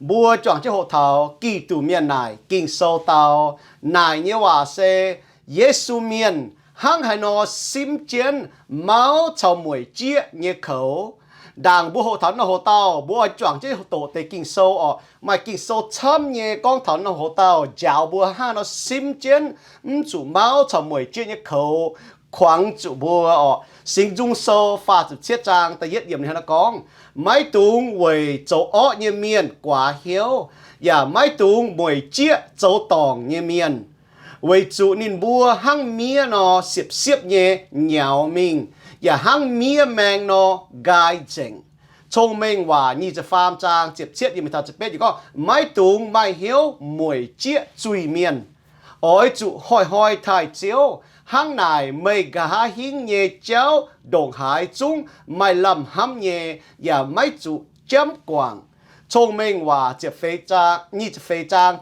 Mbuo juangc jienv hoqc taux Giduc Mienh naaic Ging-Sou dau naaic nyei waac se Yesu Mienh hnangv haaix nor simv jienv mauv caux mueic jieqv nyei koux. Ndaangc mbuo hoqc taux naaiv norm hoc-dauh, mbuo oix juangc jienv doqc deix Ging-Sou orqc. Maaih Ging-Sou camv nyei gorngv taux naaiv norm hoc-dauh njaaux mbuo hnangv haaix nor simv jienv mv zuqc mauv caux mueic jieqv nyei koux kuangx zuqc mbuo orqc. Singx Nzung Sou faah ziepc cietv zaang da'yietv yiemc ninh hnangv naaiv gorngv, Maiv dungx weic zoux orqv nyei mienh guaax hnyouv, yaac maiv dungx mueic jieqv zoux dorngc nyei mienh, weic zuqc ninh mbuo hnangv miev nor siepv-siepv nyei nyaux mingh, yaac hnangv miev maeng nor nqaai nzengc. Cong-Mengh Waac nyic ziepc faam zaang ziepc cietv yiemc taux ziepc betv yiemc gorngv, Maiv dungx maaih hnyouv mueic jieqv zuiz-mienh. Oix zuqc hnoi-hnoi taaih Ziouv. Hnangv naaic meih nqa'haav hingv nyei jauv ndongc haaix zungv maaih lamh hnamv nyei, yaac maiv zuqc jamv guangc. Cong-Mengh Waac ziepc feix zaang, nyic ziepc feix zaang,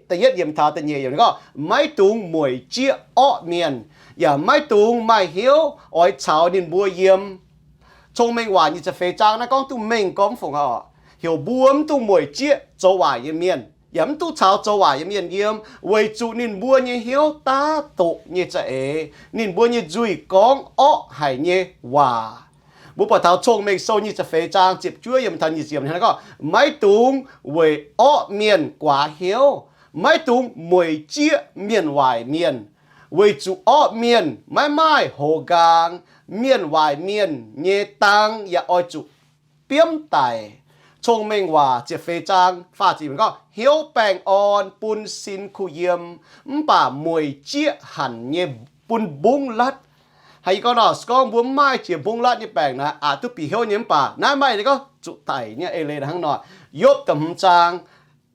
da'yietv yiemc taux da'nyeic yiemc gorngv, Maiv dungx mueic jieqv orqv mienh, yaac maiv dungx maaih hnyouv oix caux ninh mbuo yiem. Cong-Mengh Waac nyic ziepc feix zaang naaiv gorngv duqv mengh gormx fungc oc. Heuc mbuo mv dungx mueic jieqv zoux waaic nyei mienh, yaac mv dungx caux zoux waaic nyei mienh yiem, weic zuqc ninh mbuo nyei hnyouv daav doqc nyei za'eix, ninh mbuo nyei nzuih gorngv orqv haic nyei waac. Mbuo buatc taux Cong-Mengh Sou nyic ziepc feix zaang ziepc juov yiemc taux nyic ziepc yiemc hnangv naaiv gorngv, Maiv dungx weic orqv mienh guaax hnyouv, maiv dungx mueic jieqv mienh waaic mienh, weic zuqc orqv mienh maiv maaih hoz nqaang, mienh waaic mienh nyei dang yaac oix zuqc biomv daic. Cong-Mengh Waac ziepc feix zaang faah ziepc yiemc gorngv, Hnyouv baengh orn bun sin kuh yiem, mv baac mueic jieqv hanc nyei bun mbungv latv. Haaix gorngv nor, se gorngv mbuo mv maaih jiex mbungv latv nyei baengc naaic, aqc duqv bieqc hnyouv nyei, mv baac naaiv maaih gorngv zuqc daic nyei eix leiz hnangv nor. Yopv da'hmz zaang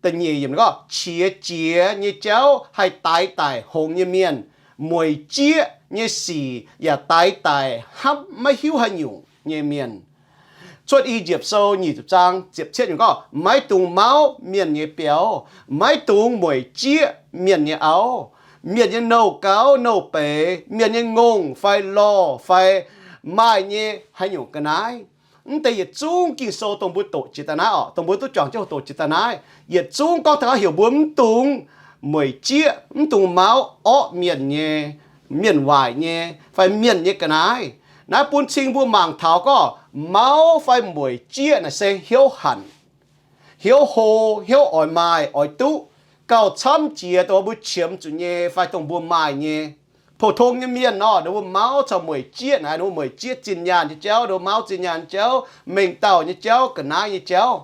da'nyeic yiemc gorngv, Qiex jiez nyei jauv haih daix daic hngongx nyei mienh, mueic jieqv nyei sic yaac daix daic hnamv maiv hiuv haaix nyungc nyei mienh. Cuotv I Njiepc Sou nyic ziepc zaang ziepc cietv yiemc gorngv, Maiv dungx mauv mienh nyei biauv, maiv dungx mueic jieqv mienh nyei auv. Mienh nyei nouh gauv nouh beiz, mienh nyei ngongh fai lorh fai maaih nyei haaix nyungc ga'naaiv. Mv deix yietc zungv Ging-Sou dongh mbuo doqc jiex daaih naaiv orqc, dongh mbuo duqv juangc jienv hoc doqc jiex daaih naaiv, yietc zungv gorngv taux heuc mbuo mv dungx mueic jieqv, mv dungx mauv orqv mienh nyei, mienh waaic nyei, fai mienh nyei ga'naaiv. Naaiv bun cing mbuo mangc taux gorngv mauv fai mueic jieqv naaic se hnyouv hanc, hnyouv hlo, hnyouv oix maaih oix duqv, gauh camv jiex dongh mbuo qiemx zuqc nyei fai dongh mbuo maaih nyei. Pou-tong nyei mienh nor, ninh mbuo mauv caux mueic jieqv naaic, ninh mbuo mueic jieqv zinh nyaanh nyei jauv, ninh mbuo mauv zinh nyaanh nyei jauv, mengh dauh nyei jauv, ga'naaiv nyei jauv.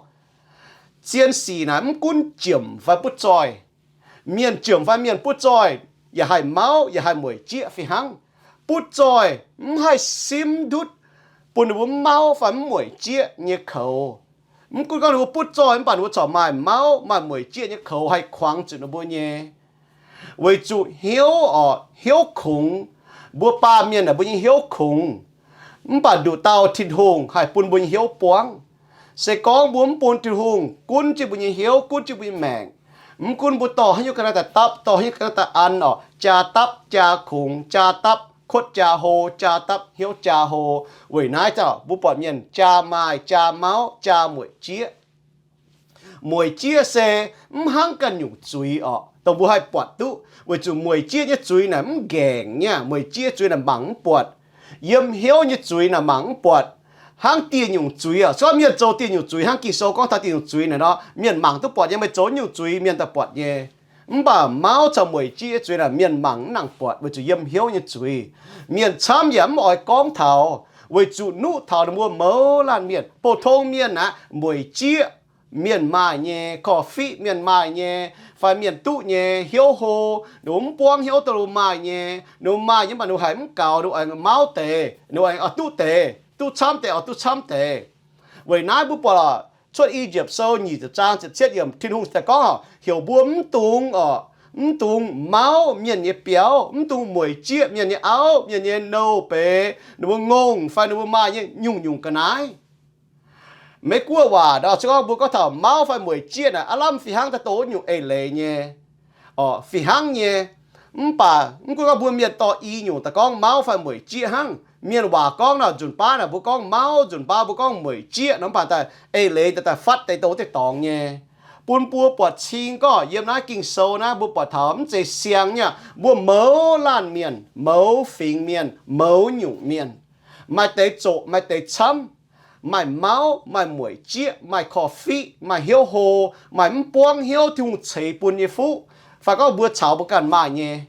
Zien sic naaic mv gunv jiemc fai butv zoih, mienh jiemc fai mienh butv zoih, yaac haih mauv yaac haih mueic jieqv fih hnangv. Butv zoih mv haih simv ndutv bun ninh mbuo mv mauv fai mv mueic jieqv nyei koux. Mv gunv gorngv ninh mbuo butv zoih mv baac ninh mbuo corc maaih mauv maaih mueic jieqv nyei koux haih kuangx zuqc ninh mbuo nyei. Weic zuqc hnyouv orqc, hnyouv kungx. Mbuo baamh mienh naaic mbuo nyei hnyouv kungx, mv baac nduqc dauh Tin-Hungh haih bun mbuo nyei hnyouv buangv. Se gorngv mbuo mv bun Tin-Hungh gunv jienv mbuo nyei hnyouv, gunv jienv mbuo nyei maengc, mv gunv mbuo dorh haaix nyungc ga'naaiv daaih dapv, dorh haaix nyungc ga'naaiv daaih an orqc, jaa dapv jaa kungx, jaa dapv kuotv jaa hlo, jaa dapv hnyouv jaa hlo. Weic naaiv zanc mbuo buatc mienh jaa maaih jaa mauv jaa mueic jieqv. Mueic jieqv se mv hnangv ganh nyungc zuiz orqc, dongh mbuo haih buatc duqv, weic zuqc mueic jieqv nyei zuiz naaic mv ngaengc nyei. Mueic jieqv zuiz naaic mangc mv buatc. Yiem hnyouv nyei zuiz naaic mangc mv buatc. Hnangv dieh nyungc zuiz orqc, se gorngv mienh zoux dieh nyungc zuiz, hnangv Ging-Sou gorngv taux dieh nyungc zuiz naaic nor, mienh mangc duqv buatc nyei. Meih zoux nyungc zuiz mienh daaih buatc nyei. Mv baac mauv caux mueic jieqv zuiz naaic mienh mangc mv nangc buatc, weic zuqc yiem hnyouv nyei zuiz. Mienh camv yaac mv oix gorngv taux, weic zuqc nuqv taux ninh mbuo mouz laanh mienh. Pou-tong mienh aqv, mueic jieqv mienh maaih nyei, korv-fiqv mienh maaih nyei, fai mienh duqv nyei, hnyouv hlo, ninh mbuo mv buangv hnyouv dongh ninh mbuo maaih nyei. Ninh mbuo maaih nyei mv baac ninh mbuo haiz mv gaux, ninh mbuo aengx mauv deix, ninh mbuo aengx oix duqv deix, duqv camv deix, oix duqv camv deix. Weic naaiv mbuo buatc lorqc, Cuotv I Njiepc Sou nyic ziepc zaang ziepc cietv yiemc, Tin-Hungh daaih gorngv heuc mbuo mv dungx orqc, mv dungx mauv mienh nyei biauv, mv dungx mueic jieqv mienh nyei auv, mienh nyei nouh beiz, ninh mbuo ngongh fai ninh mbuo maaih nyei nyungc-nyungc ga'naaiv. Meiv Guoqv waac nor, se gorngv mbuo gorngv taux mauv fai mueic jieqv naaic, aav lamh fih hnangv daaih dongh wuov nyungc eix leiz nyei, orqc, fih hnangv nyei. Mv baac mv gunv gorngv mbuo mienh dorh i nyungc daaih gorngv mauv fai mueic jieqv hnangv. Mienh waac gorngv nor, nzunc baav naaic mbuo gorngv mauv, nzunc baav mbuo gorngv mueic jieqv nor, mv baac daaih eix leiz daaih daaih fatv deix dongh wuov deix dorngx nyei. bun mbuo buatc cing gorqv yiem naaiv Ging-Sou naaiv mbuo buatc taux mv zeiz siang nyei aqv. Mbuo mouz laanh mienh, mouz fingx mienh, mouz nyungc mienh, maaih deix zoqc, maaih deix camv, maaih mauv, maaih mueic jieqv, maaih korv-fiqv, maaih hnyouv hlo, maaih mv buangv hnyouv Tin-Hungh ceix bun nyei fuqv, fai gorngv mbuo caux mbuo ganh maaih nyei.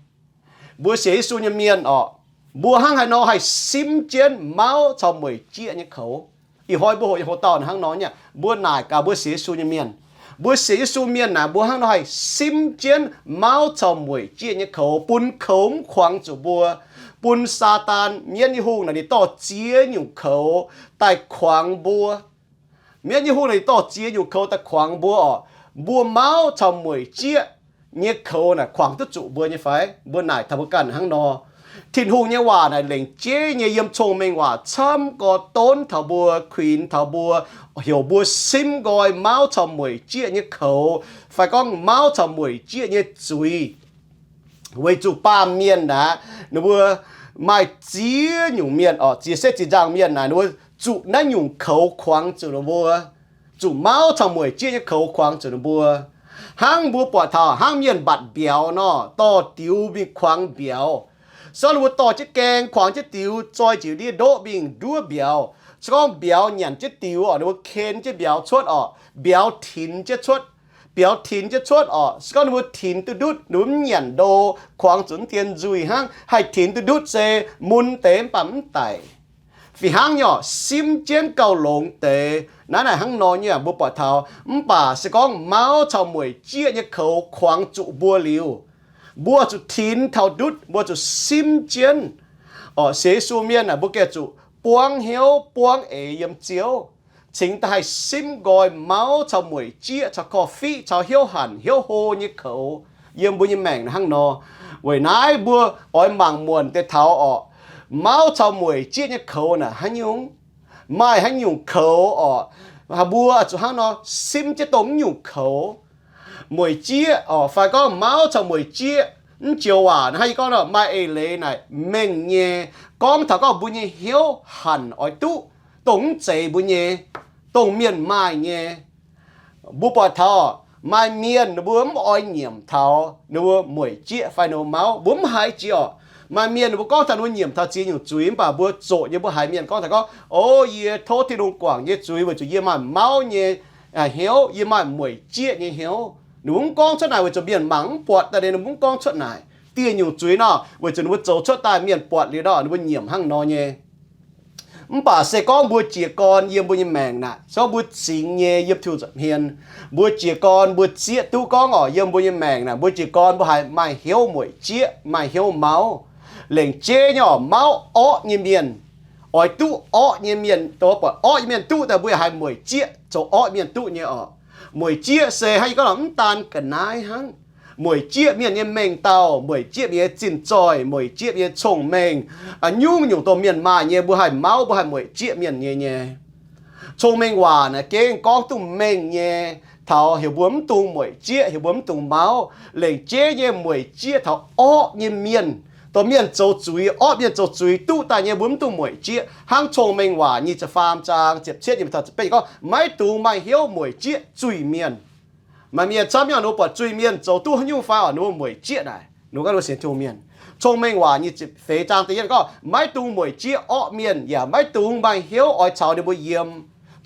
Mbuo sienx Yesu nyei mienh orqc, mbuo hnangv haaix nor haih simv jienv mauv caux mueic jieqv nyei koux? Ih hnoi mbuo hoqc nyei hoc dauh hnangv nor nyei aqv. Mbuo naaic gaax mbuo sienx Yesu nyei mienh, mbuo sienx Yesu mienh naaic, mbuo hnangv nor haih simv jienv mauv caux mueic jieqv nyei koux, bun koux mv kuangx zuqc mbuo, bun Saadaan, mienv nyei hungh naaic, ninh dorh ziex nyungc koux daaih kuangx mbuo. Mienv nyei hungh naaic, ninh dorh ziex nyungc koux daaih kuangx mbuo orqc. Mbuo mauv caux mueic jieqv nyei koux naaic kuangx duqv zuqc mbuo nyei fai? Mbuo naaic taux mbuo ganh hnangv nor. Tin-Hungh nyei waac naaic lengc jeiv nyei yiem Cong-Mengh Waac camv gorx donv taux mbuo, kuinx taux mbuo, heuc mbuo simv nqoi mauv caux mueic jieqv nyei koux, fai gorngv mauv caux mueic jieqv nyei zuiz. Weic zuqc baamh mienh naaic, ninh mbuo maaih ziex nyungc mienh orqc, ziex setv ziex nzangc mienh naaic, ninh mbuo zuqc naaiv nyungc koux kuangx zuqc ninh mbuo, zuqc mauv caux mueic jieqv nyei koux kuangx zuqc ninh mbuo. Hnangv mbuo buatc taux hnangv mienh mbatc mbiauz nor, dorh diux mingh kuangx mbiauz. Se gorngv ninh mbuo dorh jienv gaeng kuangx jienv diux, zoi njiec ndiev ndoqv mingh nduov mbiauz, se gorngv mbiauz nyanc jienv diux orqc, ninh mbuo ken jienv mbiauz cuotv orqc, mbiauz tinx jienv cuotv, mbiauz tinx jienv cuotv orqc. Se gorngv ninh mbuo tinx duqv ndutv, ninh mbuo mv nyanc ndo, kuangx zuqc mv dien nzuih hnangv. Haih tinx duqv ndutv se mun deix mv baac mv daic. Fih hnangv nyei orqc, simv jienv gauh longx deix. Naaiv naaic hnangv nor nyei aqv, mbuo buatc taux. Mv baac se gorngv mauv caux mueic jieqv nyei koux kuangx zuqc mbuo liuz, mbuo zuqc tinx taux ndutv, mbuo zuqc simv jienv. Orqc, sienx Yesu mienh aah, mbuo gengh zuqc buangv hnyouv buangv eix yiem Ziouv, cingx daaih haih simv nqoi mauv caux mueic jieqv caux korv-fiqv caux hnyouv hanc hnyouv hlo nyei koux yiem mbuo nyei maengc hnangv nor. Weic naaiv mbuo oix mangc muonc deix taux orqc, mauv caux mueic jieqv nyei koux naaic haaix nyungc, maaih haaix nyungc koux orqc, mbuo zuqc hnangv nor simv jienv dongh mv nyungc koux. Mueic jieqv orqc, fai gorngv mauv caux mueic jieqv, mv joux waac hnangv yie gorngv nor, maaih eix leiz naaic mengh nyei, gorngv taux gorngv mbuo nyei hnyouv hanc oix duqv dongh mv zeiz mbuo nyei, dongh mienh maaih nyei. Mbuo buatc taux maaih mienh ninh mbuo mv oix nyiemc taux ninh mbuo mueic jieqv fai ninh mbuo mauv, mbuo mv haiz jiex orqc. Maaih mienh ninh mbuo gorngv taux ninh mbuo nyiemc taux ziex nyungc zuiz, mv baac mbuo zoqc nyei mbuo haiz mienh gorngv taux gorngv, O, yie tov Tin-Hungh guangc yie nyei zuiz weic zuqc yie maaih mauv nyei hnyouv, yie maaih mueic jieqv nyei hnyouv. Ninh mbuo mv gorngv cuotv naaic weic zuqc mienh mangc mv buatc daaih, ninh mbuo mv gorngv cuotv naaic. Dieh nyungc zuiz nor, weic zuqc ninh mbuo zoux cuotv daaih mienh buatc liuz nor, ninh mbuo nyiemc hnangv nor nyei. Mv baac se gorngv mbuo jiez gorn yiem mbuo nyei maengc naaic, se gorngv mbuo zingx nyei yiem Tin-Hungh nza'hmien, mbuo jiez gorn mbuo zieqv duqv gorngv orqc, yiem mbuo nyei maengc naaic, mbuo jiez gorn mbuo haiz maaih hnyouv mueic jieqv, maaih hnyouv mauv. Lengc jeiv nyei orqc, mauv orqv nyei mienh oix duqv orqv nyei mienh, dongh buatc orqv nyei mienh duqv daaih, mbuo yaac haiz mueic jieqv zoux orqv mienh duqv nyei orqc. Mueic jieqv se hnangv yie gorngv mv daan ga'naaiv hnangv. Mueic jieqv mienh nyei mengh dauh, mueic jieqv mienh nyei zinh zoih, mueic jieqv mienh nyei cong-mengh, nyungc-nyungc dongh mienh maaih nyei, mbuo haih mauv, mbuo haih mueic jieqv mienh nyei nyei. Cong-mengh waac naaic gengh gorngv duqv mengh nyei, taux heuc mbuo mv dungx mueic jieqv, heuc mbuo mv dungx mauv. Lengc jeiv nyei mueic jieqv taux orqv nyei mienh, dongh mienh zoux zuiz, orqv mienh zoux zuiz duqv daaih nyei, mbuo mv dungx mueic jieqv. Hnangv Cong-Mengh Waac nyic ziepc faam zaang ziepc cietv nyei gorngv, maiv dungx maaih hnyouv mueic jieqv zuiz-mienh. Maaih mienh camv nyei, ninh mbuo buatc zuiz-mienh zoux duqv haaix nyungc fai orqc, ninh mbuo mueic jieqv naaic. Ninh mbuo gorngv ninh mbuo sienx Tin-Hungh mienh. Cong-Mengh Waac nyic ziepc feix zaang da'yietv gorngv, maiv dungx mueic jieqv orqv mienh, yaac maiv dungx maaih hnyouv oix caux ninh mbuo yiem.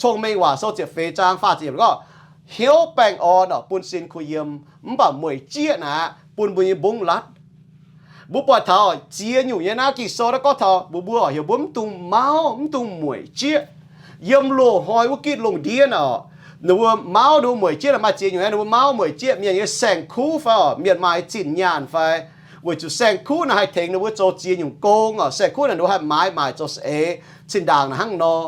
Cong-Mengh Waac sou ziepc feix zaang faah ziepc gorngv, hnyouv baengh orn orqc, bun sin kuh yiem, mv baac mueic jieqv naaic bun mbuo nyei mbungv latv. Mbuo buatc taux ziex nyungc nyei naaiv Ging-Sou naaiv gorngv taux mbuo, mbuo heuc mbuo mv dungx mauv, mv dungx mueic jieqv. Yiem loz-hnoi wuov gitv lungh ndiev naaic orqc, ninh mbuo mauv, ninh mbuo mueic jieqv naaic maaih ziex nyungc nyei. Ninh mbuo mauv mueic jieqv mienh nyei saeng-kuv fai orqc, mienh maaih zinh nyaanh fai, weic zuqc saeng-kuv naaic haih tengx ninh mbuo zoux ziex nyungc gong orqc. Saeng-kuv naaic ninh mbuo haih maaiz maaic zoux saeng-eix. Zinh ndaangc naaic hnangv nor,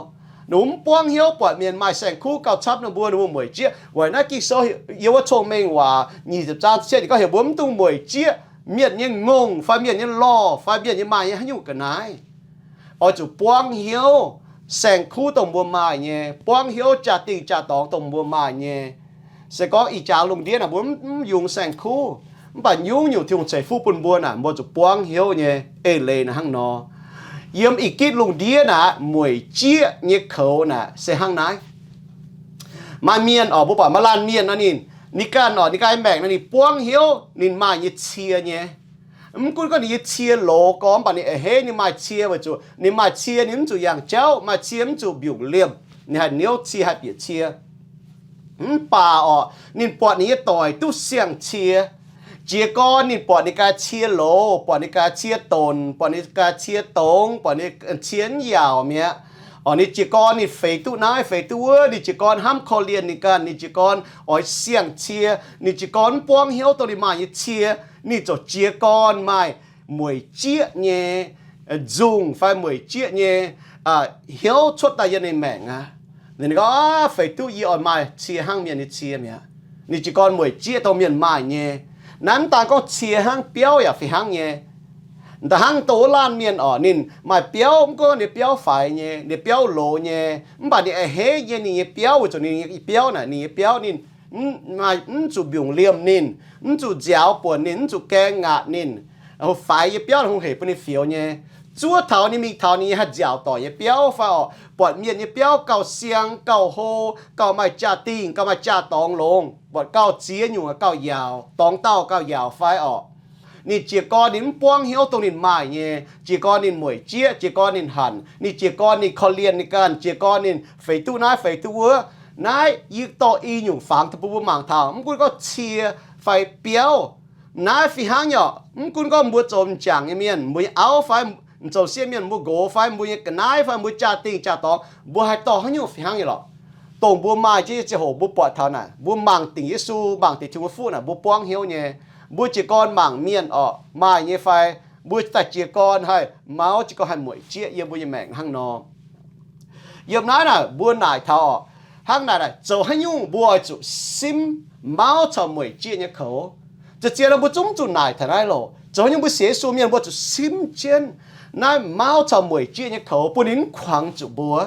ninh mbuo mv buangv hnyouv buatc mienh maaih saeng-kuv gauh camv ninh mbuo, ninh mbuo mueic jieqv. Weic naaiv Ging-Sou yiem wuov Cong-Mengh Waac nyic ziepc zaang cietv gorngv heuc mbuo mv dungx mueic jieqv mienh nyei ngongh fai mienh nyei lorh fai mienh nyei maaih nyei haaix nyungc ga'naaiv. Oix zuqc buangv hnyouv, saeng-kuv dongh mbuo maaih nyei, buangv hnyouv jaa-dingh jaa-dorngx dongh mbuo maaih nyei. Se gorngv ih jaax lungh ndiev naaic mbuo mv, mv yungz saeng-kuv, mv baac nyungc-nyungc Tin-Hungh ceix fuqv bun mbuo naaic, mbuo zuqc buangv hnyouv nyei. Eix leiz naaic hnangv nor. Yiem ih gitv lungh ndiev naaic, mueic jieqv nyei koux naaic se hnangv naaiv. Maaih mienh orqc, mbuo buatc maaih laanh mienh nor ninh Ninh ganh orqc, ninh ganh maengc nor ninh buangv hnyouv ninh maaih nyei cie nyei. Mv gunv gorngv ninh nyei cie loz gorx, mv baac ninh a'hneiv ninh maaih cie weic zuqc ninh maaih cie ninh mv zuqc yangh jauv, maaih cie mv zuqc mbiungc liemh, ninh haih niouv cie haih bieqc cie. Mv baac orqc, ninh buatc ninh nyei doic duqv siang-cie. Jiez gorn ninh buatc ninh ganh cie loz, buatc ninh ganh cie donc, buatc ninh ganh cie dongz, buatc ninh cie mv yaauc mi'aqv. Orqc, ninh jiez gorn ninh feix duqv naaiv feix duqv wuov, ninh jiez gorn hnamv korv-lienh ninh ganh, ninh jiez gorn oix siang-cie, ninh jiez gorn mv buangv hnyouv dongh ninh maaih nyei cie, ninh ziouc jiez gorn maaih mueic jieqv nyei nzungh fai mueic jieqv nyei hnyouv cuotv daaih yiem ninh maengc aqv. Ninh gorngv, Aav, feix duqv yie oix maaih cie hnangv mienh nyei cie mi'aqv. Ninh jiez gorn mueic jieqv dongh mienh maaih nyei. Naaiv mv daan gorngv cie hnangv, biauv yaac fih hnangv nyei. Da'hnangv dongh wuov laanh mienh orqc, ninh maaih biauv, mv gunv ninh biauv faix nyei, ninh biauv loz nyei, mv baac ninh a'hneiv nyei ninh nyei biauv weic zuqc ninh nyei biauv naaic, ninh nyei biauv ninh mv zuqc mbiungc liemh ninh, mv zuqc nziaaux buonc ninh, mv zuqc gaeng ngaatc ninh. Faix nyei biauv hungh hec bun ninh fioux nyei. Zuov taux ninh mingh taux ninh nyei haih nziaauc doic nyei biauv fai orqc, buatc mienh nyei biauv gauh siang, gauh hlo, gauh maaih jaa-dingh, gauh maaih jaa-dorngx longx, buatc gauh ziex nyungc gauh yaauc, dorngx dauh gauh yaauc fai orqc, ninh jiez gorn ninh mv buangv hnyouv dongh ninh maaih nyei, jiez gorn ninh mueic jieqv, jiez gorn ninh hanc, ninh jiez gorn ninh korv-lienh ninh ganh, jiez gorn ninh feix duqv naaiv feix duqv wuov. Naaiv yie dorh i nyungc fangx daaih bun mbuo mangc taux, mv gunv gorngv cie fai biauv, naaiv fih hnangv nyei orqc. Mv gunv gorngv mbuo zoux m'jangc nyei mienh, mbuo nyei auv fai zoux sieqv mienh, mbuo nqox fai mbuo nyei ga'naaiv fai mbuo jaa-dingh jaa-dorngx, mbuo haih dorh haaix nyungc fih hnangv nyei lorqc. Dongh mbuo maaih jienv nyei ziangh hoc mbuo buatc taux naaic, mbuo mangc dingc Yesu, mangc dingc Tin-Hungh nyei fuqv naaic, mbuo buangv hnyouv nyei. Mbuo jiez gorn mangc mienh orqc, maaih nyei fai, mbuo daaih jiez gorn haih mauv, jiez gorn haih mueic jieqv yiem mbuo nyei maengc hnangv nor. Yiem naaiv naaic mbuo naaic taux orqc, hnangv naaic naaic zoux haaix nyungc mbuo oix zuqc simv mauv caux mueic jieqv nyei koux. Zien-zien nor mbuo zungv zuqc naaic taux naaiv loh. Zoux haaix nyungc mbuo sienx Yesu mienh mbuo zuqc simv jienv naaiv mauv caux mueic jieqv nyei koux bun ninh mv kuangx zuqc mbuo.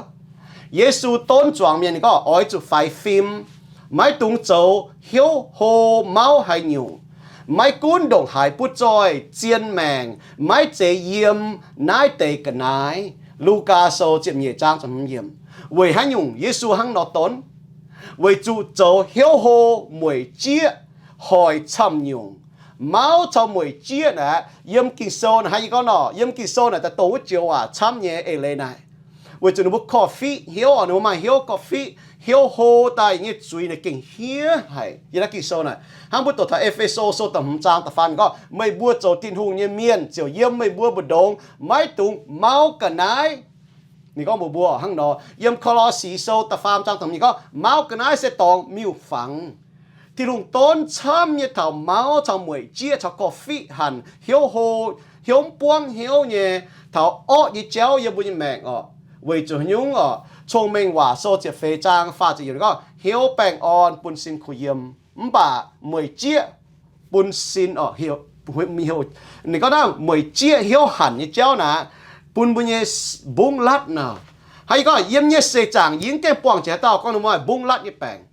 Yesu donv zuangx mienh ninh gorngv oix zuqc faix fim, maiv dungx zoux hnyouv hlo mauv haaix nyungc. Maiv gunv ndongc haaix butv zoih, zien maengc, maiv zeiz yiem naaiv deix ga'naaiv. Lugaa Sou ziepc nyeic zaang ziepc hmz yiemc. Weic haaix nyungc Yesu hnangv nor donv? Weic zuqc zoux hnyouv hlo mueic jieqv hoic camv nyungc. Mauv caux mueic jieqv naaic, yiem Ging-Sou naaic hnangv yie gorngv nor, yiem Ging-Sou naaic daaih dongh wuov joux waac camv nyei eix leiz naaic. Weic zuqc ninh mbuo korv-fiqv hnyouv orqc, ninh mbuo maaih hnyouv korv-fiqv, hnyouv hlo daaih nyei zuiz naaic gengh hniev haic. Yiem naaiv Ging-Sou naaic, hnangv mbuo doqc taux E^fe^so Sou da'hmz zaang da'faam gorngv, meih mbuo zoux Tin-Hungh nyei mienh ziouc yiem meih mbuo mbu'ndongx, maiv dungx mauv ga'naaiv. Ninh gorngv mbuox mbuo hnangv nor. Yiem Ko^lo^si Sou da'faam zaang da'hmz gorngv, mauv ga'naaiv se dorngx miuc-fangx. Tin-Hungh donv camv nyei taux mauv caux mueic jieqv caux korv-fiqv hanc, hnyouv hlo, hnyouv mv buangv hnyouv nyei, taux orqv nyei jauv yiem mbuo nyei maengc orqc. Weic zuqc nyungc orqc, Cong-Mengh Waac Sou ziepc feix zaang faah ziepc yiemc gorngv, hnyouv baengh orn bun sin kuh yiem, mv baac mueic jieqv bun sin orqc, ninh gorngv naaiv mueic jieqv hnyouv hanc nyei jauv naaic, bun mbuo nyei mbungv latv nor. Hnangv yie gorngv, yiem nyei seix zaangc yie mv gaengh buangh jiex haaix dauh gorngv ninh maaih mbungv latv nyei baengc.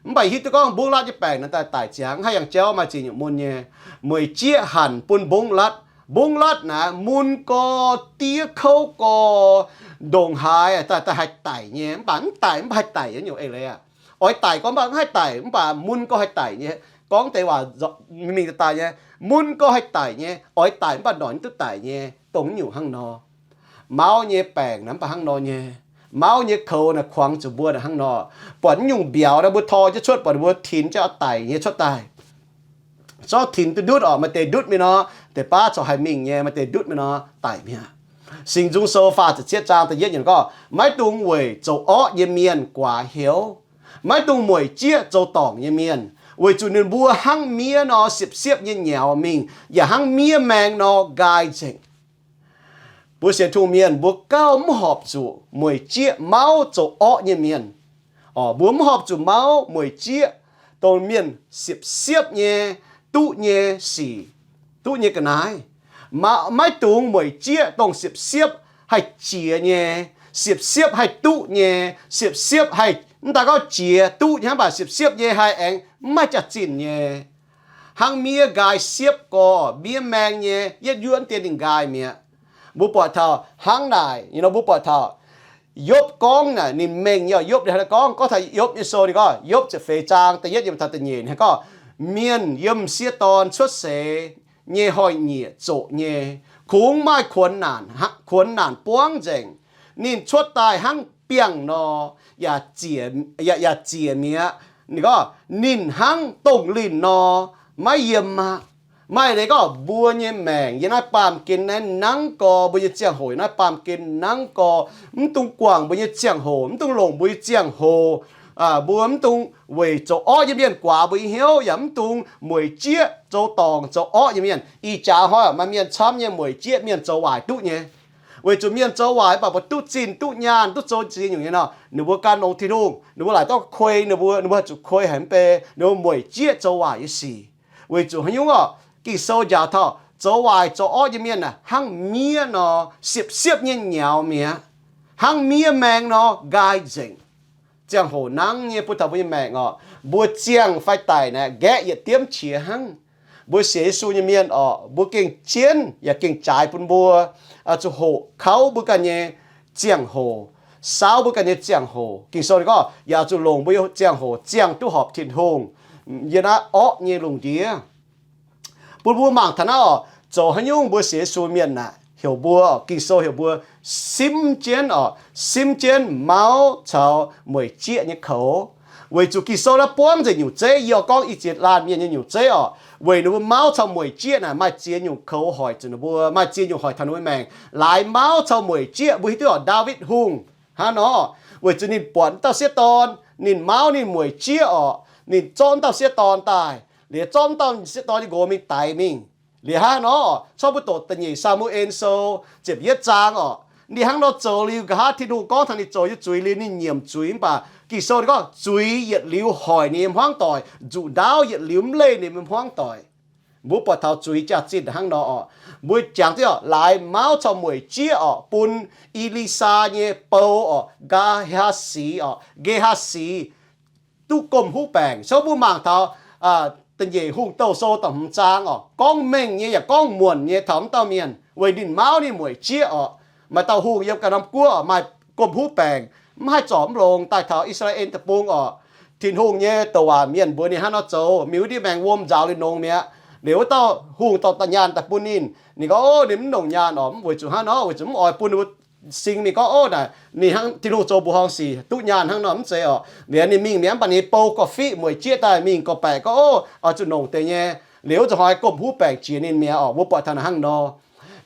Mv baac hiuv duqv gorngv mbungv latv nyei baengc naaic daaih daic ziangx haih yangh jauv maaih ziex nyungc mun nyei. Mueic jieqv hanc bun mbungv latv. Mbungv latv naaic mun gorx, diev kouv gorx, ndongc haaix daaih daaih haih daic nyei, mv baac mv daic mv baac haih daic nyei nyungc eix leiz aqv. Oix daic gorngv mv baac mv haih daic, mv baac mun gorx haih daic nyei. Gorngv deix waac mingh daaih daaih nyei, mun gorx haih daic nyei, oix daic mv baac noic mv duqv daic nyei, dongh nyungc hnangv nor. Mauv nyei baengc naaic mv baac hnangv nor nyei. Mauv nyei koux naaic kuangx zuqc mbuo naaic hnangv nor. Buatc nyungc mbiauz naaic mbuo tor jienv cuotv, buatc mbuo tinx jienv oix daic nyei cuotv daaih. Zorqv tinx duqv ndutv orqc, maaih deix ndutv mingh nor, deix baav corc haih mingh nyei, maaih deix ndutv mingh nor daic mi'aqv. Singx Nzung Sou faah ziepc cietv zaang da'yietv yiemc gorngv, maiv dungx weic zoux orqv nyei mienh guaax hnyouv. Maiv dungx mueic jieqv zoux dorngc nyei mienh, weic zuqc ninh mbuo hnangv miev nor siepv-siepv nyei nyaux mingh, yaac hnangv miev maeng nor nqaai nzengc. Mbuo sienx Tin-Hungh mienh mbuo gauh mv horpc zuqc mueic jieqv mauv zoux orqv nyei mienh. Orqc, mbuo mv horpc zuqc mauv mueic jieqv dongh mienh siepv-siepv nyei duqv nyei sic, duqv nyei ga'naaiv. Maiv dungx mueic jieqv dongh siepv-siepv haih jiex nyei, siepv-siepv haih duqv nyei, siepv-siepv haih mv daaih gorngv jiex duqv nyei hnangv, mv baac siepv-siepv nyei haih aengx mv maaih jaax-zinh nyei. Hnangv miev nqaai siepv gorx, miev maeng nyei, yietv yuoqv dien ninh nqaai mi'aqv. Mbuo buatc taux hnangv naaic, mbuo buatc taux Yopv gorngv naaic ninh mengh nyei. Yopv ninh haaix gorngv, gorngv taux Yopv nyei sou ninh gorngv, Yopv ziepc feix zaang da'yietv yiem taux da'nyeic ninh gorngv, mienh yiem m'sieqv dorn cuotv seix nyei hnoi-nyieqc zoqc nyei, kungx maaih kuonx naanc, kuonx naanc buangv nzengc. Ninh cuotv daaih hnangv biangh nor, yaac ziec, yaac ziec mi'aqv. Ninh gorngv, ninh hnangv dongh linh nor, maiv yiem aqv. Maaih leiz gorngv mbuo nyei maengc yiem naaiv baamh gen naaiv nangv gorx, mbuo nyei ziangh hoc yiem naaiv baamh gen nangv gorx, mv dungx guangc mbuo nyei ziangh hoc, mv dungx longc mbuo nyei ziangh hoc. Mbuo mv dungx weic zoux orqv nyei mienh guaax mbuo nyei hnyouv, yaac mv dungx mueic jieqv zoux dorngc zoux orqv nyei mienh. Ih jaax hnoi maaih mienh camv nyei mueic jieqv mienh zoux waaic duqv nyei. Weic zuqc mienh zoux waaic mv baac mbuo duqv zinh duqv nyaanh duqv zoux ziex nyungc nyei nor, ninh mbuo gan longx Tin-Hungh, ninh mbuo laaic dorv kuei, ninh mbuo, ninh mbuo haih zuqc kuei haic mv bei, ninh mbuo mueic jieqv zoux waaic nyei sic. Weic zuqc haaix nyungc orqc? Ging-Sou njaaux taux zoux waaic zoux orqv nyei mienh aah, hnangv miev nor, siepv-siepv nyei nyaux mi'aqv, hnangv miev maeng nor nqaai nzengc. Ziangh hoc nangv nyei bun taux mbuo nyei maengc orqc, mbuo ziangh fai daic naaic nqaeqv yietc diemv qiex hnangv. Mbuo sienx Yesu nyei mienh orqc, mbuo gengh jienv yaac gengh jaaix bun mbuo, zuqc hoqc kauv mbuo ganh nyei ziangh hoc, saauv mbuo ganh nyei ziangh hoc. Ging-Sou ninh gorngv, yaac zuqc longc mbuo nyei ziangh hoc ziangh duqv horpc Tin-Hungh yiem naaiv orqv nyei lungh ndiev. Bun mbuo mangc taux naaiv orqc, zoux haaix nyungc mbuo sienx Yesu mienh naaic heuc mbuo, Ging-Sou heuc mbuo simv jienv orqc, simv jienv mauv caux mueic jieqv nyei koux. Weic zuqc Ging-Sou naaiv buangv nzengc nyungc zeiv, yie gorngv i ziex laanh mienh nyei nyungc zeiv orqc, weic ninh mbuo mauv caux mueic jieqv naaic maaih ziex nyungc koux hoic zuqc ninh mbuo, maaih ziex nyungc hoic taux ninh mbuo maengc. Laaix mauv caux mueic jieqv, mbuo hiuv duqv orqc, Ndaawitv Hungh hnangv nor, weic zuqc ninh buatc dauh sieqv dorn, ninh mauv ninh mueic jieqv orqc, ninh zorqv dauh sieqv dorn daaih, liuz zorqv dauh sieqv dorn nyei nqox mingh daix mingh. Liuz hnangv nor, corc mbuo doqc da'nyeic Saa^mu^en Sou ziepc yietv zaang orqc, ninh hnangv nor zoux liuz, nqa'haav Tin-Hungh gorngv taux ninh zoux nyei zuiz liuz ninh nyiemc zuiz, mv baac Ging-Sou ninh gorngv zuiz yietc liuz hoic ninh nyei hmuangv doic, nzuqc ndaauv yietc liuz mv leih ninh nyei hmuangv doic. Mbuo buatc taux zuiz jaax-zinh hnangv nor orqc. Mbuo jangx duqv orqc, laaix mauv caux mueic jieqv orqc, bun E^li^saa nyei bou orqc, Ngaa^haa^si orqc, Nge^haa^si duqv gomh huv baengc. Corc mbuo mangc taux da'nyeic Hungh Douh Sou da'hmz zaang orqc, gorngv mengh nyei yaac gorngv muonc nyei taux wuov dauh mienh weic ninh mauv ninh mueic jieqv orqc. Maaih dauh hungh yiem ganh norm guoqv maaih gomh huv baengc, mv haih zorc mv longx daaih taux I^saa^laa^en Deic-Bung orqc. Tin-Hungh nyei douc waac mienh mbuox ninh hnangv nor zoux, mingh wuov ndiev maengx wuom nzaaux liuz nongx mi'aqv. Liuz wuov dauh hungh dorh da'nyaanh daaih bun ninh. Ninh gorngv, Ov, ninh mv longc nyaanh orqc, mv weic zuqc hnangv nor, weic zuqc mv oix bun ninh mbuo sing mingh gorngv, Ov, naaic ninh hnangv Tin-Hungh zoux mbuoqc horngh sic duqv nyaanh hnangv nor, mv zeiz orqc. Liuz ninh mingh mi'aqv, mv baac ninh nyei bou gorqv-fiqv mueic jieqv daaih mingh gorqv-baeqc gorngv, Ov, oix zuqc longc deix nyei. Liuz wuov zanc hnoi gomh huv baengc jiex ninh mi'aqv orqc. Mbuo buatc taux naaic hnangv nor.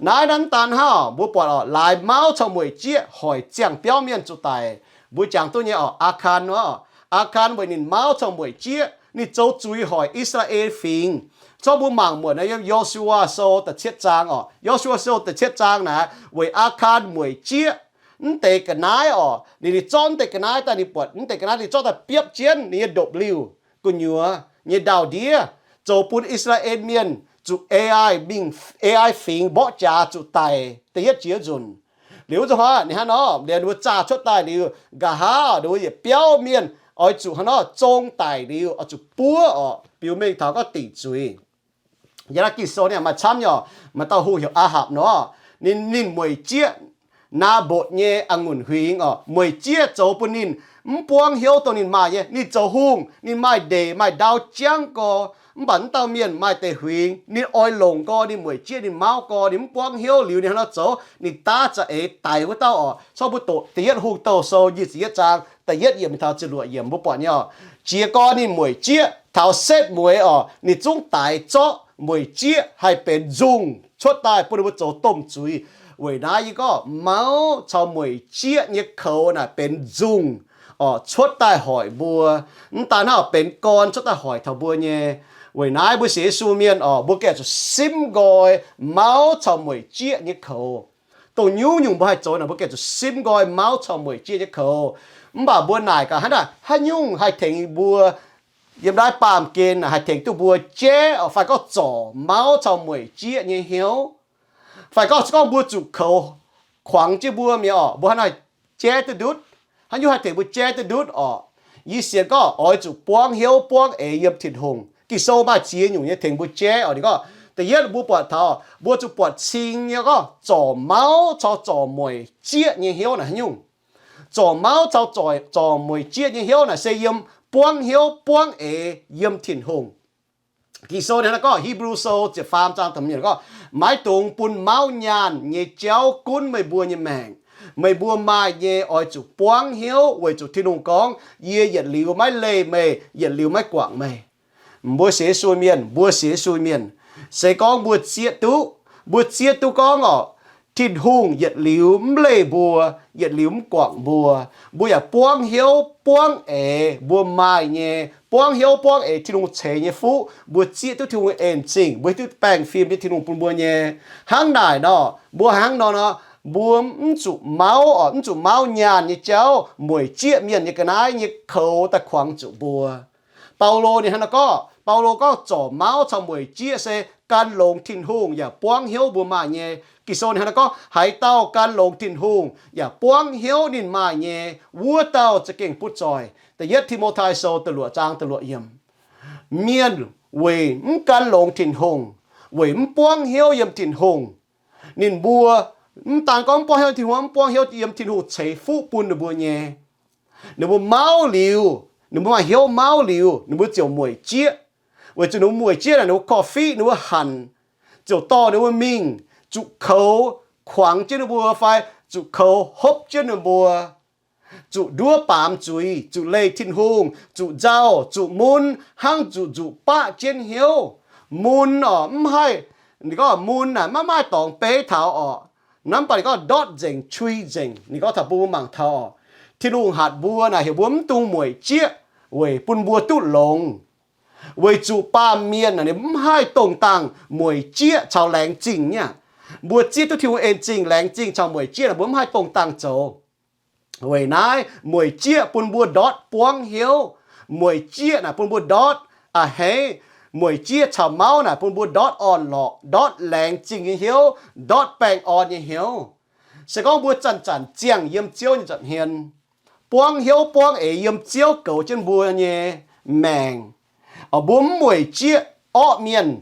Naaiv, naaiv mv daan hnangv orqc, mbuo buatc orqc, laaix mauv caux mueic jieqv hoic ziangh biauv mienh zuqc daic. Mbuo jangx duqv nyei orqc, Aakaan nor. Aakaan weic ninh mauv caux mueic jieqv, ninh zoux zuiz hoic I^saa^laa^en Fingx. Corc mbuo mangc muonc naaiv yiem Yo^su^waa Sou da'cietv zaang orqc. Yo^su^waa Sou da'cietv zaang naaic, weic Aakaan mueic jieqv mv deix ga'naaiv orqc, ninh, ninh zorqv mv deix ga'naaiv daaih, ninh buatc mv deix ga'naaiv ninh zorqv daaih biopv jienv ninh nyei ndopv-liuh, gu'nyuoz nyei ndau-ndiev, zoux bun I^saa^laa^en Mienh zuqc AI mingh, AI fingx mborqv jaax zuqc daic da'yietv jiex nzunc. Liuz wuov zanc hnoi ninh hnangv nor, liuz ninh mbuo zaah cuotv daaih liuz, nqa'haav ninh mbuo yietc biauv mienh oix zuqc hnangv nor zong daic liuz oix zuqc buov orqc, biux mengh taux gorngv dingc zuiz. Yiem naaiv Ging-Sou ninh maaih camv nyei orqc, maaih dauh hungh heuc Aaapc nor, ninh, ninh mueic jieqv Naa^mbotc nyei a'ngunc huingx orqc, mueic jieqv zoux bun ninh mv buangv hnyouv dongh ninh maaih nyei. Ninh zoux hungh, ninh maaih ndeic maaih ndau jangv gorx, mv baac wuov dauh mienh maaih deix huingx, ninh oix longc gorx, ninh mueic jieqv, ninh mauv gorx, ninh mv buangv hnyouv liuz ninh hnangv nor zoux, ninh daav za'eix daix wuov dauh orqc. Corc mbuo doqc Da'yietv Hungh Douh Sou nyic ziepc yietv zaang da'yietv yiemc mingh taux ziepc luoqc yiemc, mbuo buatc nyei orqc, jiex gorn ninh mueic jieqv taux setv mueiz orqc, ninh zungv daix zorqv mueic jieqv haih benx nzungh cuotv daaih bun ninh mbuo zoux domh zuiz. Weic naaiv yie gorngv mauv caux mueic jieqv nyei koux naaic benx nzungh orqc, cuotv daaih hoic mbuo. Mv daan hnangv benx gorn cuotv daaih hoic taux mbuo nyei. Weic naaiv mbuo sienx Yesu mienh orqc, mbuo gengh zuqc simv nqoi mauv caux mueic jieqv nyei koux. Dongh nyungc-nyungc mbuo haih zoux naaic, mbuo gengh zuqc simv nqoi mauv caux mueic jieqv nyei koux. Mv baac mbuo naaic gaax hnangv naaic, haaix nyungc haih tengx mbuo yiem naaiv baamh gen naaic, haih tengx duqv mbuo jaiv orqc, fai gorngv zorc mauv caux mueic jieqv nyei hnyouv? Fai gorngv, se gorngv mbuo zuqc koux kuangx jienv mbuo mi'aqv orqc, mbuo hnangv naaic jaiv duqv ndutv? Haaix nyungc haih tengx mbuo jaiv duqv ndutv orqc? Yie sienx gorngv oix zuqc buangv hnyouv buangv eix yiem Tin-Hungh. Ging-Sou maaih ziex nyungc nyei tengx mbuo jaiv orqc. Ninh gorngv da'yietv mbuo buatc taux mbuo zuqc buatc cing nyei gorngv zorc mauv caux zorc mueic jieqv nyei hnyouv naaic haaix nyungc? zorc mauv caux zorc mueic jieqv nyei hnyouv naaic se yiem buangv hnyouv buangv eix yiem Tin-Hungh. Ging-Sou ninh hnangv naaiv gorngv, Hipv^lu Sou ziepc faam zaang da'hmz gorngv, maiv dungx bun mauv nyaanh nyei jauv gunv meih mbuo nyei maengc. Meih mbuo maaih nyei oix zuqc buangv hnyouv, weic zuqc Tin-Hungh gorngv, yie yietc liuz maiv leih meih, yietc liuz maiv guangc meih. Mbuo sienx Yesu mienh, mbuo sienx Yesu mienh, se gorngv mbuo zieqv duqv, mbuo zieqv duqv gorngv orqc, Tin-Hungh yietc liuz mv leih mbuo, yietc liuz mv guangc mbuo, mbuo yaac buangv hnyouv buangv eix mbuo maaih nyei, buangv hnyouv buangv eix Tin-Hungh ceix nyei fuqv, mbuo zieqv duqv Tin-Hungh en zingh, mbuo hiuv duqv baengh fim nyei Tin-Hungh bun mbuo nyei. Hnangv naaic nor, mbuo hnangv nor nor, mbuo mv zuqc mauv orqc, mv zuqc mauv nyaanh nyei jauv, mueic jieqv mienh nyei ga'naaiv nyei koux daaih kuangx zuqc mbuo. Baulo ninh hnangv naaiv gorngv, Baulo gorngv zorc mauv caux mueic jieqv se gan longx Tin-Hungh yaac buangv hnyouv mbuo maaih nyei. Ging-Sou ninh hnangv naaiv gorngv, haaix dauh gan longx Tin-Hungh yaac buangv hnyouv ninh maaih nyei, wuov dauh za'gengh butv zoih. Da'yietv Ti^mo^tai Sou da'luoqc zaang da'luoqc yiemc. Mienh weic mv gan longx Tin-Hungh, weic mv buangv hnyouv yiem Tin-Hungh, ninh mbuo mv daan gorngv mv buangv hnyouv Tin-Hungh, mv buangv hnyouv yiem Tin-Hungh ceix fuqv bun ninh mbuo nyei. Ninh mbuo mauv liuz, ninh mbuo maaih hnyouv mauv liuz, ninh mbuo ziouc mueic jieqv. Weic zuqc ninh mbuo mueic jieqv naaic, ninh mbuo korv-fiqv, ninh mbuo hanc, ziouc dorh ninh mbuo mingh zuqc koux kuangx jienv ninh mbuo fai zuqc koux hopv jienv ninh mbuo, zuqc nduov baamz zuiz, zuqc leih Tin-Hungh, zuqc nzauh, zuqc mun, hnangv zuqc nzuqc baqv jienv hnyouv. Mun orqc mv haih, ninh gorngv mun naaic maiv maaih dorngx beiv taux orqc. Hnamv baac ninh gorngv ndortv nzengc, qui nzengc. Ninh gorngv taux bun mbuo mangc taux orqc, Tin-Hungh hatc mbuo naaic heuc mbuo mv dungx mueic jieqv weic bun mbuo duqv longx. Weic zuqc baamh mienh naaic ninh mv haih dongh dangh mueic jieqv caux laengz zingh nyei aqv. Mbuo zieqv duqv Tin-Hungh en zingh, laengz zingh caux mueic jieqv naaic mbuo mv haih dongh dangh zoux. Weic naaiv mueic jieqv bun mbuo ndortv buangv hnyouv. Mueic jieqv naaic bun mbuo ndortv a'hneiv. Mueic jieqv caux mauv naaic bun mbuo ndortv orn-lorqc, ndortv laengz zingh nyei hnyouv, ndortv baengh orn nyei hnyouv. Se gorngv mbuo zanc-zanc ziangh yiem Ziouv nyei nza'hmien, buangv hnyouv buangv eix yiem Ziouv goux jienv mbuo nyei maengc, mbuo mv mueic jieqv orqv mienh,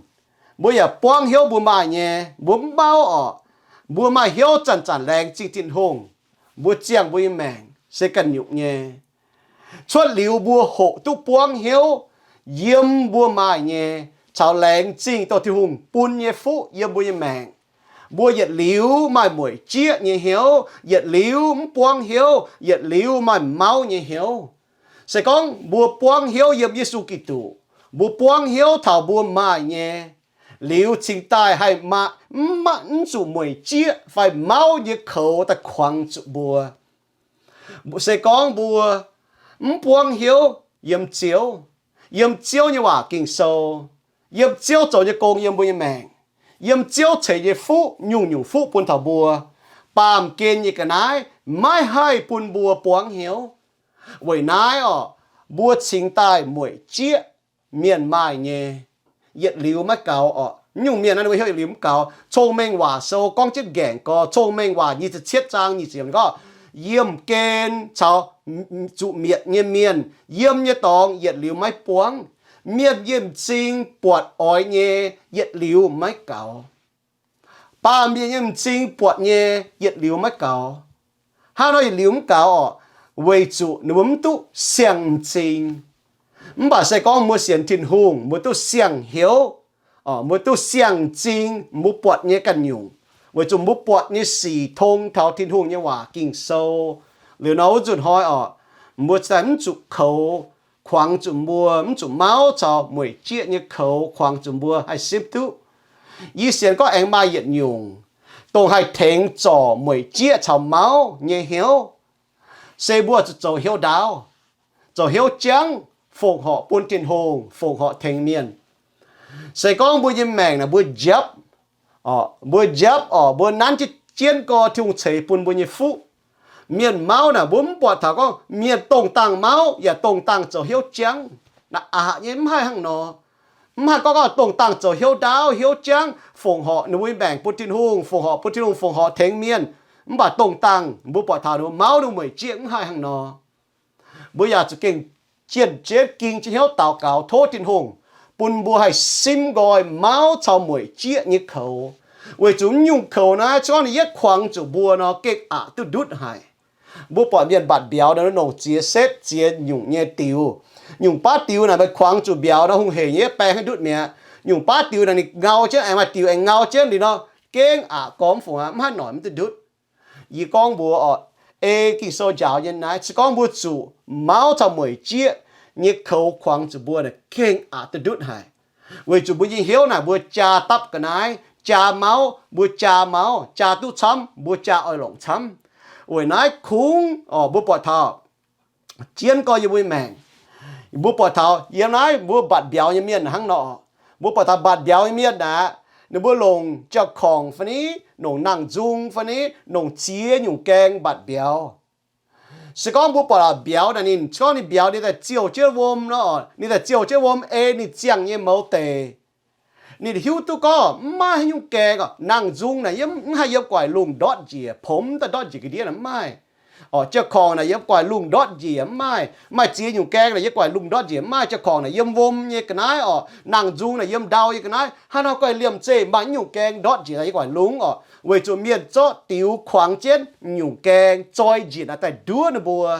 mbuo yaac buangv hnyouv mbuo maaih nyei, mbuo mv mauv orqc, mbuo maaih hnyouv zanc-zanc laengz zingh Tin-Hungh, mbuo ziangh mbuo nyei maengc se ganh nyungc nyei. Cuotv liuz mbuo hoqc duqv buangv hnyouv yiem mbuo maaih nyei caux laengz zingh dongh Tin-Hungh bun nyei fuqv yiem mbuo nyei maengc, mbuo yietc liuz maaih mueic jieqv nyei hnyouv, yietc liuz mv buangv hnyouv, yietc liuz maaih mauv nyei hnyouv. Se gorngv mbuo buangv hnyouv yiem Yesu Giduc, mbuo buangv hnyouv taux mbuo maaih nyei, liuz cingx daaih haih maaih mv, mv zuqc mueic jieqv fai mauv nyei koux daaih kuangx zuqc mbuo. Se gorngv mbuo mv buangv hnyouv yiem Ziouv, yiem Ziouv nyei waac Ging-Sou, yiem Ziouv zoux nyei gong yiem mbuo nyei maengc, yiem Ziouv ceix nyei fuqv, nyungc-nyungc fuqv bun taux mbuo, baamh gen nyei ga'naaiv maiv haih bun mbuo buangv hnyouv. Weic naaiv orqc, mbuo cingx daaih mueic jieqv mienh maaih nyei, yietc liuz maiv gaux orqc. Nyungc mienh naaiv ninh mbuo hnyouv yietc liuz mv gaux. Cong-Mengh Waac Sou gorngv jienv nqaengc gorx, Cong-Mengh Waac nyic ziepc cietv zaang nyic ziepc gorngv, yiemh gen caux zuqc mietc nyei mienh yiem nyei dorngx yietc liuz maiv buangv. Mienh yiem m'zing buatc oix nyei yietc liuz maiv gaux. Baamh mienh nyei m'zing buatc nyei yietc liuz maiv gaux. Hnangv nor yietc liuz mv gaux orqc, weic zuqc ninh mbuo mv duqv siang m'zing. Mv baac se gorngv mbuo sienx Tin-Hungh, mbuo duqv siang hnyouv, mbuo duqv siang m'zing mbuo buatc nyei ganh nyungc, weic zuqc mbuo buatc nyei sic tong taux Tin-Hungh nyei waac Ging-Sou. Liuz nor wuov nzunc hnoi orqc, mbuo cingx daaih mv zuqc koux kuangx zuqc mbuo, mv zuqc mauv caux mueic jieqv nyei koux kuangx zuqc mbuo haih simv duqv. Yie sienx gorngv aengx maaih yietc nyungc, dongh haih tengx zorc mueic jieqv caux mauv nyei hnyouv, se mbuo zuqc zoux hnyouv ndaauv, zoux hnyouv jangv, fongc horc bun Tin-Hungh, fongc horc tengx mienh. Se gorngv mbuo nyei maengc naaic mbuo njapv, mbuo njapv orqc, mbuo nanv jienv jienv gorx Tin-Hungh ceix bun mbuo nyei fuqv. Mienh mauv naaic mbuo mv buatc taux gorngv mienh dongh dangh mauv yaac dongh dangh zoux hnyouv jangv. Naaic aqc nyei mv haih hnangv nor. Mv haih gorngv gorngv dongh dangh zoux hnyouv ndaauv hnyouv jangv, fongc horc ninh mbuo nyei maengc bun Tin-Hungh, fongc horc bun Tin-Hungh, fongc horc tengx mienh, mv baac dongh dangh mbuo buatc taux ninh mbuo mauv ninh mbuo mueic jieqv mv haih hnangv nor. Mbuo yaac zuqc gengh jienv jienv ging jienv hnyouv daux gaux tov Tin-Hungh bun mbuo haih simv nqoi mauv caux mueic jieqv nyei koux, weic zuqc mv nyungc koux naaiv se gorngv ninh yietv kuangx zuqc mbuo nor gengh aqc duqv ndutv haic. Mbuo buatc mienh mbatc mbiauz nor, nongc ziex setv ziex nyungc nyei diux. Nyungc baav diux naaic meih kuangx zuqc mbiauz nor hungh heic nyei, baeng haaix ndutv mi'aqv. Nyungc baav diux naaic ninh ngau jienv, aengx maaih diux aengx ngau jienv liuz nor, gengh aqc gormx fungx aqv, mv haih noic mv duqv ndutv. Yie gorngv mbuox oc, ei Ging-Sou njaaux nyei naaiv, se gorngv mbuo zuqc mauv caux mueic jieqv nyei koux kuangx zuqc mbuo naaic gengh aqc duqv ndutv haic. Weic zuqc mbuo nyei hnyouv naaic mbuo jaa dapv ga'naaiv, jaa mauv, mbuo jaa mauv, jaa duqv camv, mbuo jaa oix longc camv. Weic naaiv kungx oc, mbuo buatc taux jienv gorx yiem mbuo nyei maengc, mbuo buatc taux yiem naaiv mbuo mbatc mbiauz nyei mienh hnangv nor. Mbuo buatc taux mbatc mbiauz nyei mienh aqv, ninh mbuo longc jauv-korngc fai ni, longc nangh nzung fai ni, longc ziex nyungc gaeng mbatc mbiauz. Se gorngv mbuo buatc aac mbiauz naaic ninh, se gorngv ninh mbiauz ninh daaih ziouh jienv wuom nor, ninh daaih ziouh jienv wuom ei ninh ziangh nyei mouz deic, ninh hiuv duqv gorngv mv maaih haaix nyungc gaeng oc. Nangh nzung naaic yiem, mv haih yiem guaix lungh ndortv njiec, pomx daaih ndortv njiec ga'ndiev naaic mv maaih. Oc, jauv-korngc naaic yiem guaix lungh ndortv njiec mv maaih. Maaih ziex nyungc gaeng naaic yiem guaix lungh ndortv njiec mv maaih. Jauv-korngc naaic yiem wuom nyei ga'naaiv oc, nangh nzung naaiv yiem ndau nyei ga'naaiv. Hnangv naaiv guaih liemh zeih maaih nyungc gaeng ndortv njiec daaih yiem guaix lungh oc, weic zuqc mienh zorqv diux kuangx jienv nyungc gaeng zoi njiec naaic daaih nduov ninh mbuo.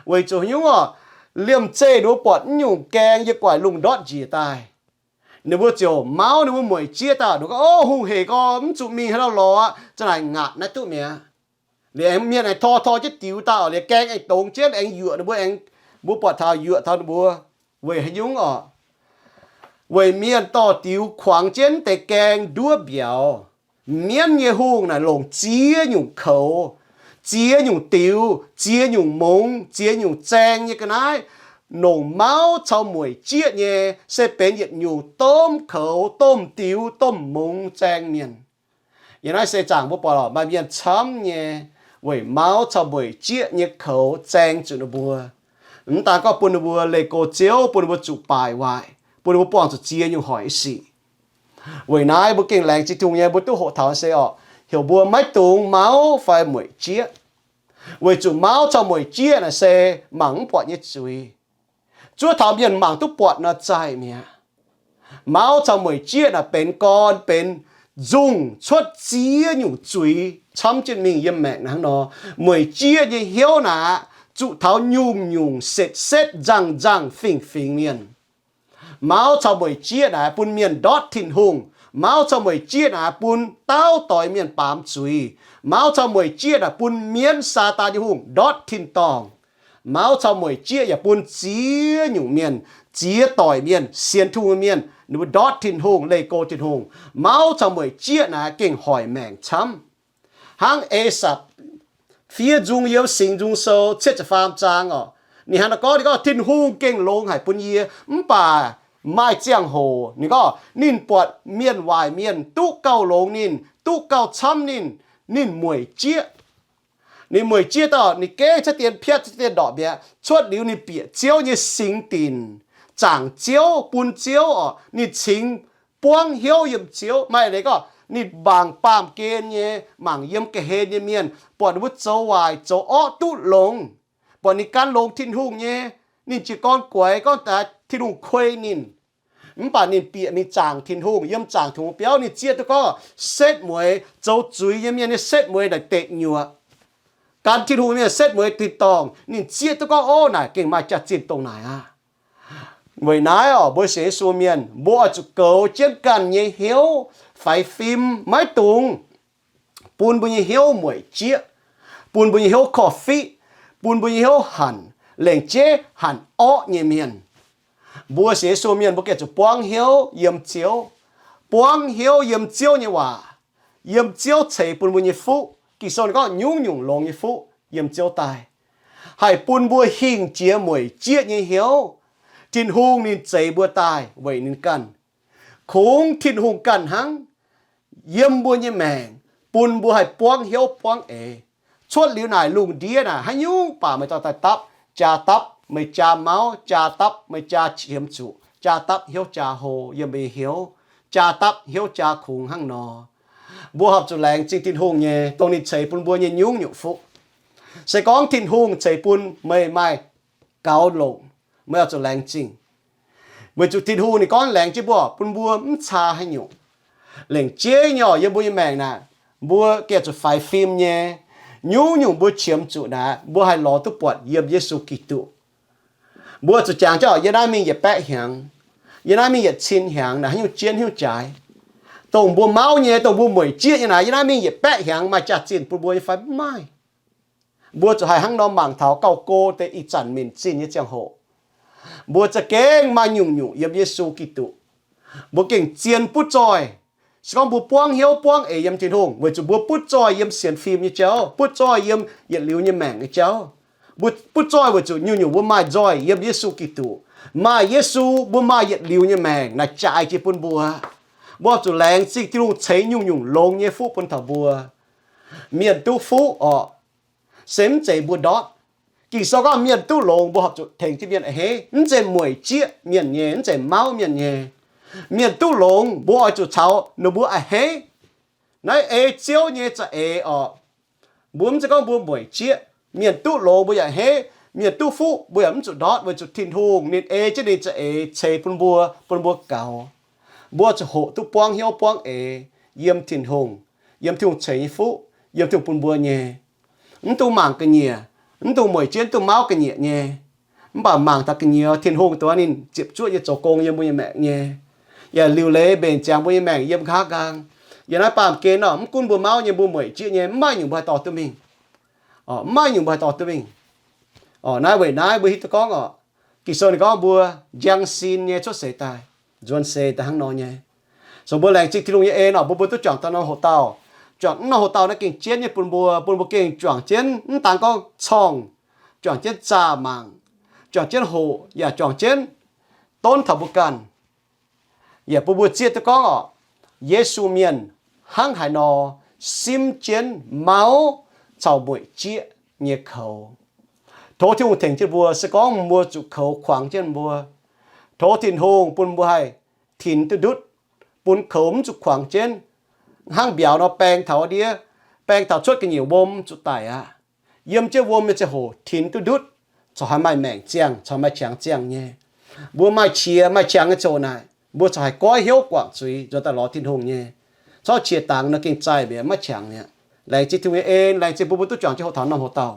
Weic zuqc nyungc oc, liemh zeih ninh mbuo buatc nyungc gaeng yiem guaix lungh ndortv njiec daaih, ninh mbuo ziouc mauv ninh mbuo mueic jieqv daaih. Ninh gorngv, Ov, hungh heic gorx, mv zuqc mingh haaix dauh lorz aqv. Za'naaic ngaatc naaiv duqv mi'aqv. Liuz aengx mienh aengx tor tor jienv diux daaih oc, liuz gaeng aengx dongz jienv aengx yuoqc ninh mbuo, aengx mbuo buatc taux yuoqc taux ninh mbuo. Weic haaix nyungc oc? Weic mienh dorh diux kuangx jienv deix gaeng nduov mbiauz. Mienv nyei hungh naaic longc ziex nyungc koux, ziex nyungc diux, ziex nyungc mungz, ziex nyungc zaeng nyei ga'naaiv, longc mauv caux mueic jieqv nyei, se benx yietc nyungc domh koux, domh diux, domh mungz zaeng mienh. Yiem naaiv seix zaangc mbuo buatc lorqc, maaih mienh camv nyei weic mauv caux mueic jieqv nyei koux zaeng zuqc ninh mbuo. Mv daan gorngv bun ninh mbuo leih go Ziouv, bun ninh mbuo zuqc baaic waaic, bun ninh mbuo buangh zuqc ziex nyungc hoic sic. Weic naaiv mbuo gengh laengz zingh Tin-Hungh nyei, mbuo duqv hoqc taux se oc, heuc mbuo maiv dungx mauv fai mueic jieqv. Weic zuqc mauv caux mueic jieqv naaic se mangc mv buatc nyei zuiz. Zuov taux mienh mangc duqv buatc nor zaih mi'aqv. Mauv caux mueic jieqv naaic benx gorn benx nzungh cuotv ziex nyungc zuiz camv jienv mingh yiem maengc hnangv nor. Mueic jieqv nyei hnyouv naaic zuqc taux nyungc-nyungc setv-setv nzangh-nzangh fingx-fingx mienh. Mauv caux mueic jieqv naaic bun mienh ndortv Tin-Hungh. Mauv caux mueic jieqv naaic bun dauh doix mienh baamz zuiz. Mauv caux mueic jieqv naaic bun mienv Saadaan nyei hungh ndortv tin-dorngh. Mauv caux mueic jieqv yaac bun ziex nyungc mienh, ziex doic mienh, sienx Tin-Hungh mienh, ninh mbuo ndortv Tin-Hungh, leih go Tin-Hungh. Mauv caux mueic jieqv naaic gengh hoic maengc camv. Hnangv E^sapc fiev nzung yiem Singx Nzung Sou cietv ziepc faam zaang oc, ninh hnangv naaiv gorngv, ninh gorngv, Tin-Hungh gengh longx haic bun yie, mv baac maaih ziangh hoc, ninh gorngv, ninh buatc mienh waaic mienh duqv gauh longx ninh, duqv gauh camv ninh, ninh mueic jieqv. Ninh mueic jieqv daaih, ninh gengh cuotv dien piatv, cuotv dien ndorpc mi'aqv. Cuotv liuz ninh bieqc Ziouv nyei singx dinc, zaangc Ziouv, bun Ziouv oc, ninh cingx buangv hnyouv yiem Ziouv. Maaih leiz gorngv ninh mangc baamh gen nyei, mangc yiem ga'hlen nyei mienh, buatc ninh mbuo zoux waaic zoux orqv duqv longx, buatc ninh gan longx Tin-Hungh nyei, ninh jiez gorn guaix gorngv daaih Tin-Hungh kuei ninh. Mv baac ninh bieqc mingh zaangc Tin-Hungh, yiem zaangc Tin-Hungh biauv ninh zieqv duqv gorngv setv mueiz, zoux zuiz nyei mienh nyei setv mueiz naaic deic nyuoqc. Gan Tin-Hungh mienh setv mueiz tin-dorngh, ninh zieqv duqv gorngv, Ov, naaic gengh maaih jaax-zinh dongh naaic aqv. Weic naaiv oc, mbuo sienx Yesu mienh, mbuo oix zuqc goux jienv ganh nyei hnyouv faix fim, maiv dungx bun mbuo nyei hnyouv mueic jieqv, bun mbuo nyei hnyouv korv-fiqv, bun mbuo nyei hnyouv hanc lengc jeiv hanc orqv nyei mienh. Mbuo sienx Yesu mienh mbuo gengh zuqc buangv hnyouv yiem Ziouv, buangv hnyouv yiem Ziouv nyei waac, yiem Ziouv ceix bun mbuo nyei fuqv. Ging-Sou ninh gorngv nyungc-nyungc longx nyei fuqv yiem Ziouv daaih, haih bun mbuo hingh jiex mueic jieqv nyei hnyouv. Tin-Hungh ninh zeix mbuo daaih weic ninh ganh. Kungx Tin-Hungh ganh hnangv yiem mbuo nyei maengc, bun mbuo haih buangv hnyouv buangv eix. Cuotv liuz naaic lungh ndiev naaic haaix nyungc baac meih dorh daaih dapv, jaa dapv meih jaa mauv, jaa dapv meih jaa qiemx zuqc, jaa dapv hnyouv jaa hlo yiem meih nyei hnyouv, jaa dapv hnyouv jaa kungx hnangv nor. Mbuo horpc zuqc laengz zingh Tin-Hungh nyei, dongh ninh ceix bun mbuo nyei nyungc-nyungc fuqv. Se gorngv Tin-Hungh ceix bun meih maaih gaux longc, meih oix zuqc laengz zingh. Weic zuqc Tin-Hungh ninh gorngv laengz jienv mbuo, bun mbuo mv caa haaix nyungc. Lengc jeiv nyei oc, yiem mbuo nyei maengc naaic, mbuo gengh zuqc faix fim nyei. Nyungc-nyungc mbuo qiemx zuqc naaic, mbuo haih lorz duqv buatc yiem Yesu Giduc. Mbuo zuqc jangx jauv yiem naaiv mingh yietc baeqv hnyangx, yiem naaiv mingh yietc cin hnyangx naaic, haaix nyungc jienv haaix nyungc jaaix. Dongh mbuo mauv nyei, dongh mbuo mueic jieqv nyei naaic, yiem naaiv mingh yietc baeqv hnyangx maaih jaax-zinh bun mbuo nyei fai mv maaih? Mbuo zuqc haih hnangv nor mangc taux gauh go deix ih zanc minc zinh nyei ziangh hoc. Mbuo za'gengh maaih nyungc-nyungc yiem Yesu Giduc. Mbuo gengh zien butv zoih. Se gorngv mbuo buangv hnyouv buangv eix yiem Tin-Hungh, weic zuqc mbuo butv zoih yiem sienx fim nyei jauv, butv zoih yiem yietc liuz nyei maengc nyei jauv. Mbuo butv zoih weic zuqc nyungc-nyungc mbuo maaih nzoih yiem Yesu Giduc. Maaih Yesu, mbuo maaih yietc liuz nyei maengc naaic jaaix jiex bun mbuo. Mbuo horpc zuqc laengz zingh Tin-Hungh ceix nyungc-nyungc longx nyei fuqv bun taux mbuo. Mienh duqv fuqv orqc, se mv zeiz mbuo ndortv. Ging-Sou gorngv mienh duqv longx mbuo horpc zuqc tengx jienv mienh a'hneiv. Mv zeiz mueic jieqv mienh nyei, mv zeiz mauv mienh nyei. Mienh duqv longx mbuo oix zuqc caux ninh mbuo a'hneiv. Naaiv ei Ziouv nyei za'eix orqc, mbuo mv zeiz gorngv mbuo mueic jieqv. Mienh duqv longx mbuo yaac a'hneiv, mienh duqv fuqv mbuo yaac mv zuqc ndortv, weic zuqc Tin-Hungh ninh ei jienv ninh za'eix ceix bun mbuo, bun mbuo gaux. Mbuo zuqc hoqc duqv buangv hnyouv buangv eix yiem Tin-Hungh, yiem Tin-Hungh ceix nyei fuqv, yiem Tin-Hungh bun mbuo nyei. Mv dungx mangc ga'nyiec, mv dungx mueic jieqv, mv dungx mauv ga'nyiec nyei. Mv baac mangc taux ga'nyiec, Tin-Hungh dongh ninh ziepc zuoqv nyei zoux gong yiem mbuo nyei maengc nyei, yaac liuc leiz mbenc ziangx mbuo nyei maengc yiem nqa'haav nqaang. Yiem naaiv baamh gen nor, mv gunv mbuo mauv nyei, mbuo mueic jieqv nyei, mv maaih nyungc mbuo haih dorh duqv mingh. Mv maaih nyungc mbuo haih dorh duqv mingh. Naaiv weic naaiv mbuo hiuv duqv gorngv orqc, Ging-Sou ninh gorngv mbuo njang sin nyei cuotv seix daaih, nzuonx seix daaih hnangv nor nyei. So mbuo laengz zingh Tin-Hungh nyei en orqc, mbuo mbuo duqv juangc daaih norm hoc-dauh. Juangc norm hoc-dauh naaiv gengh jienv nyei bun mbuo, bun mbuo gengh juangc jienv mv daan gorngv corngh, juangc jienv zaah mangc, juangc jienv hoqc, yaac juangc jienv donv taux mbuo ganh. Yaac bun mbuo zieqv duqv gorngv orqc, Yesu Mienh hnangv haaix nor simv jienv mauv caux mueic jieqv nyei koux. Tov Tin-Hungh tengx jienv mbuo, se gorngv mbuo zuqc koux kuangx jienv mbuo, tov Tin-Hungh bun mbuo haih tinx duqv ndutv, bun koux mv zuqc kuangx jienv, hnangv mbiauz nor baeng taux ndiev, baeng taux cuotv ga'nyiec wuom zuqc daic aqv. Yiem jienv wuom nyei ziangh hoc tinx duqv ndutv, corc haih maaih maengc ziangh, corc maaih qangx ziangh nyei. Mbuo maaih qiex maaih qangx nyei ziangh hoc naaic, mbuo corc haih goiv hnyouv guangc zuiz nzuonx daaih lorz Tin-Hungh nyei. Corc qiex dangx nor gengh zaih mbiauz maiv qangx mi'aqv. Laengz zingh Tin-Hungh nyei en, laengz zingh bun mbuo duqv juangc jienv hoqc taux norm hoc-dauh.